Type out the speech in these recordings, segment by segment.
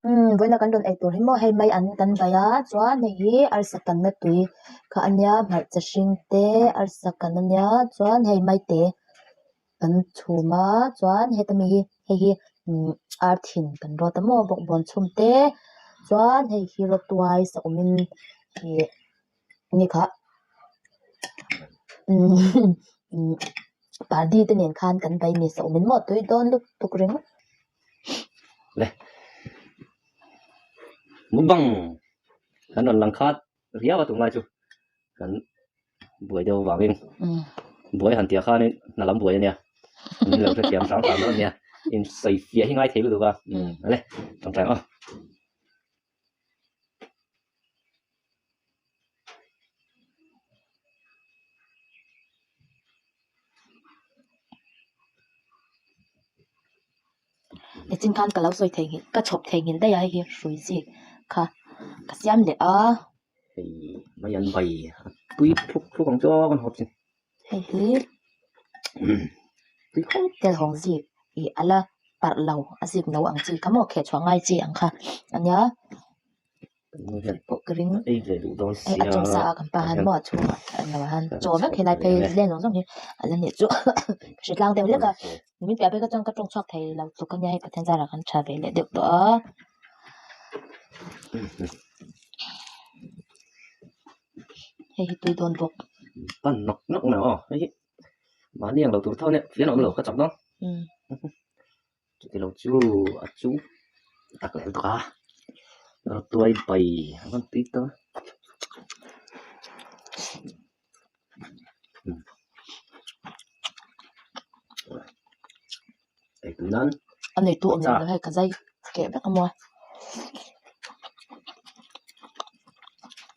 Umm vawiina kan rawn ei tur hi maw hei mai an kan bai a chuan hei hi arsa kanna tui kha a nia hmarcha hring te arsa kan a nia chuan hei maite kan chhum a chuan heta mi hi hei hi umm ar thin kan rawt a maw bawkbawn chhum te chuan hei hi rawtuai saum in ih enge kha umm pardi te nen khan kan bai ni saum in maw tui dawn lutuk ringawt. Le mukbang kan rawn lang khat riau a tunlai chu kan buai deuh avangin buai han tih khanin hna lam buai a nia min lo hrethiam hram hram dawn a nia insawi fiah hi ngai thei lutuk a le tawngtai ang aw. Nichin khan ka lo sawi theihnghilh ka chhawp theihnghilh daih a hei hi hrui zik kha ka siam leh a. Hei mai an bai a tui thluk thluk ang chu aw kan hawp chin. Hei hi tui khawp. Telhawng zik ih a la parh lo a zik no ang chi kha maw kheh chhuah ngai chi ang kha a nia. Pawh ka ring ei ve duh dawn hei a sia chawmsa a kan pa han maw a chhungah an lo han chaw vek helai phei len zawng zawng hi a la nih chu ka hre tlang deuh hlek a min piah phei kha chuan ka tawng chhuak thei lo tluk a nia hei Pathian zarah kan tha ve leh deuh tawh a. Hei hi tui dawn bawk. Pan nawk nawk mai aw hei hi mahni ang lo tur tho ania fian a awm lo ka chak dawn. Chuti lo chu a chu tak leh lutuk a rawtuai bai a rawn tui ta ei tui nan a nei tu awm lo hei ka zai keh vek a maw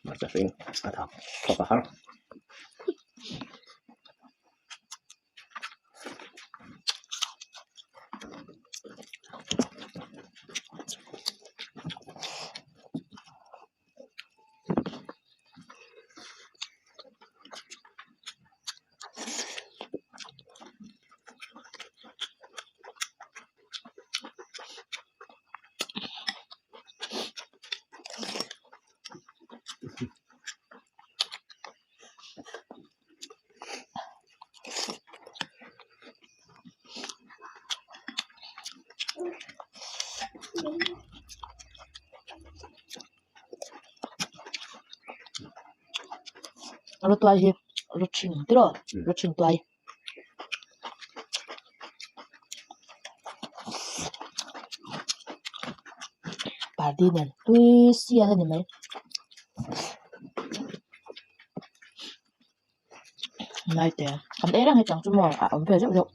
hmarcha hring a thak thawk a har. Rawtuai hi rawthing tiraw rawthing tuai. Pardi nen tui sial a ni mai. Maite kan ei reng hi chang chu maw a awm ve zeuh zeuh.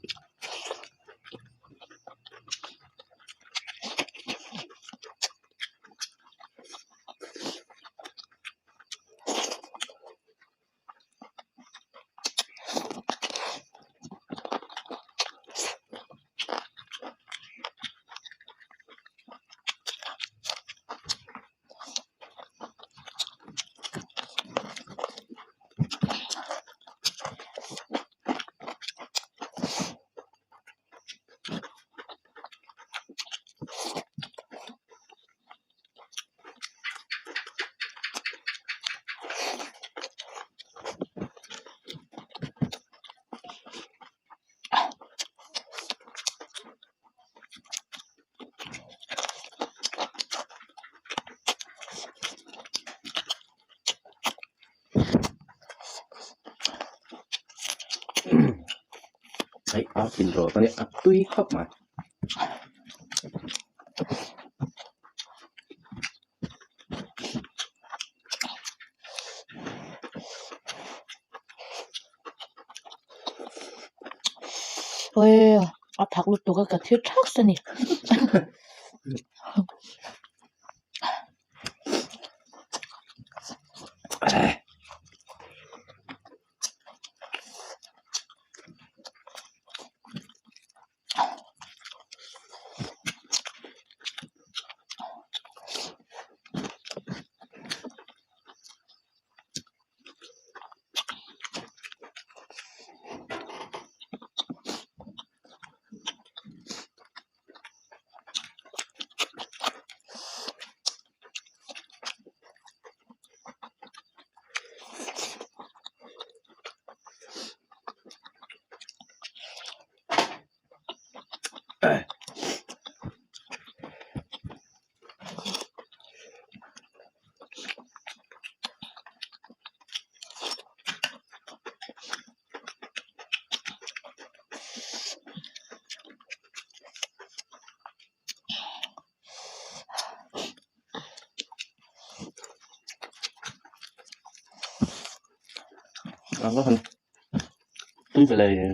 Hei a thin rawt a nia a tui khawp mai. Awii a phak lutuk a ka thil thak a ni. Ang han tui ve leh.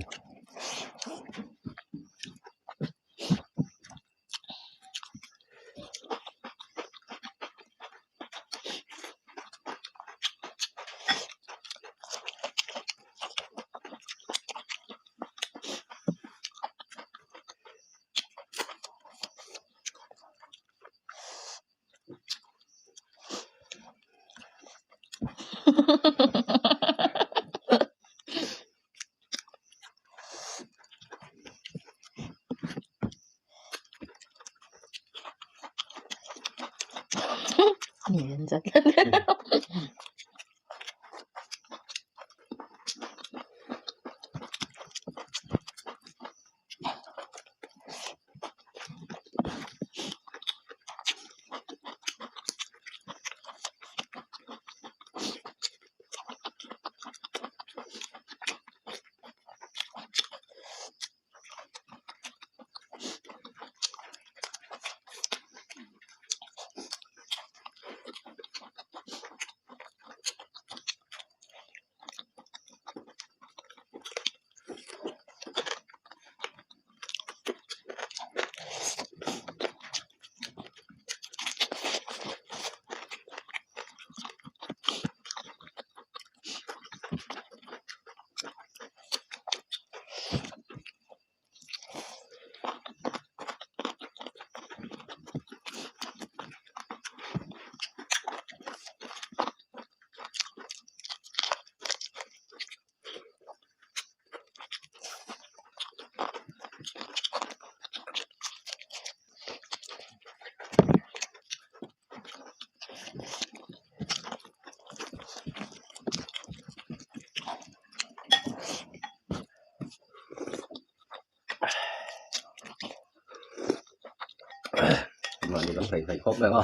Mahni lam hnaih hnaih khawp mai ang a.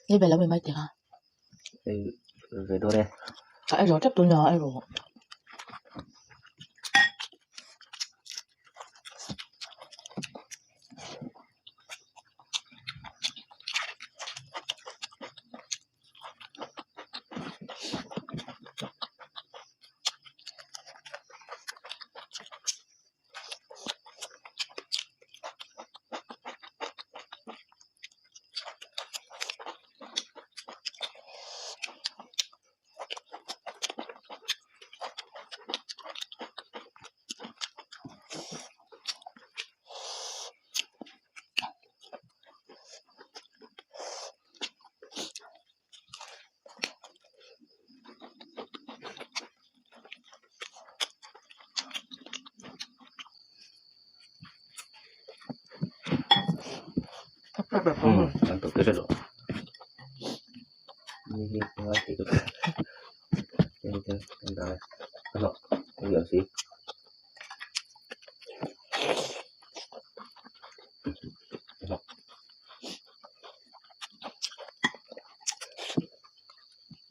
Ni ve lo mai mai teh a. Ei ve dawn e. A ei zawh tep tun a ei rawh.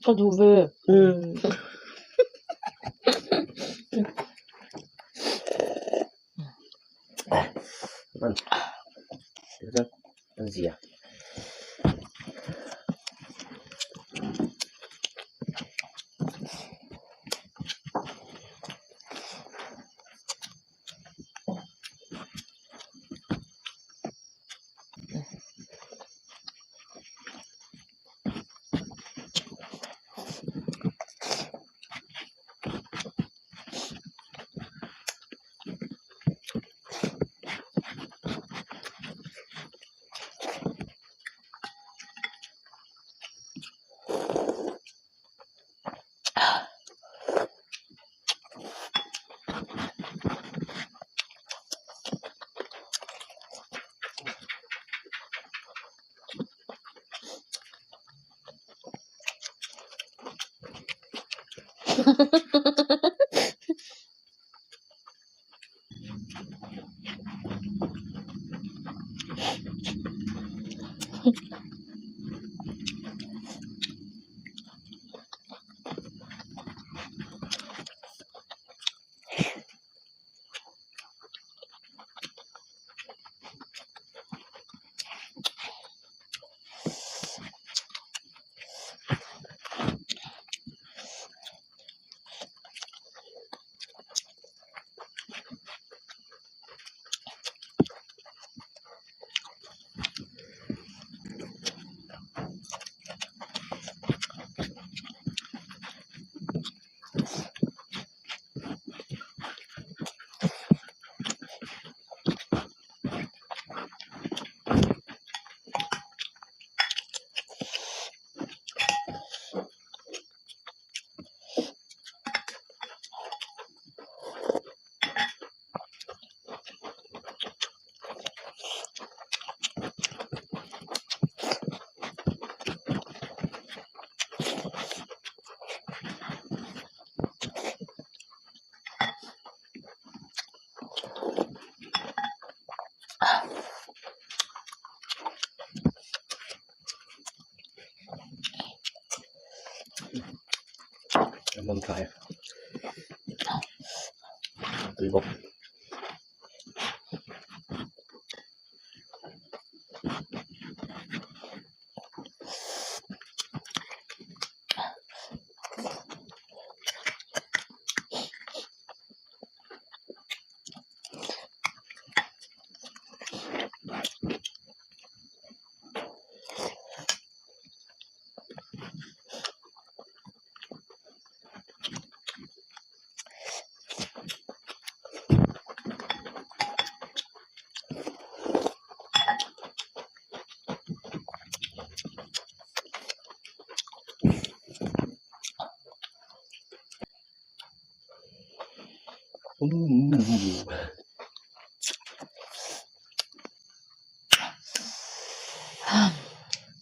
Ka duh ve. Mawm thlai tui bawk.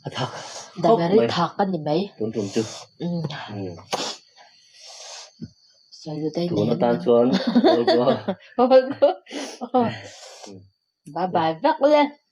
A thak khawp Dameri mai thak a ni mai. tun tum chu. Umm. Sawi Tun atan chuan Bye bye vek le.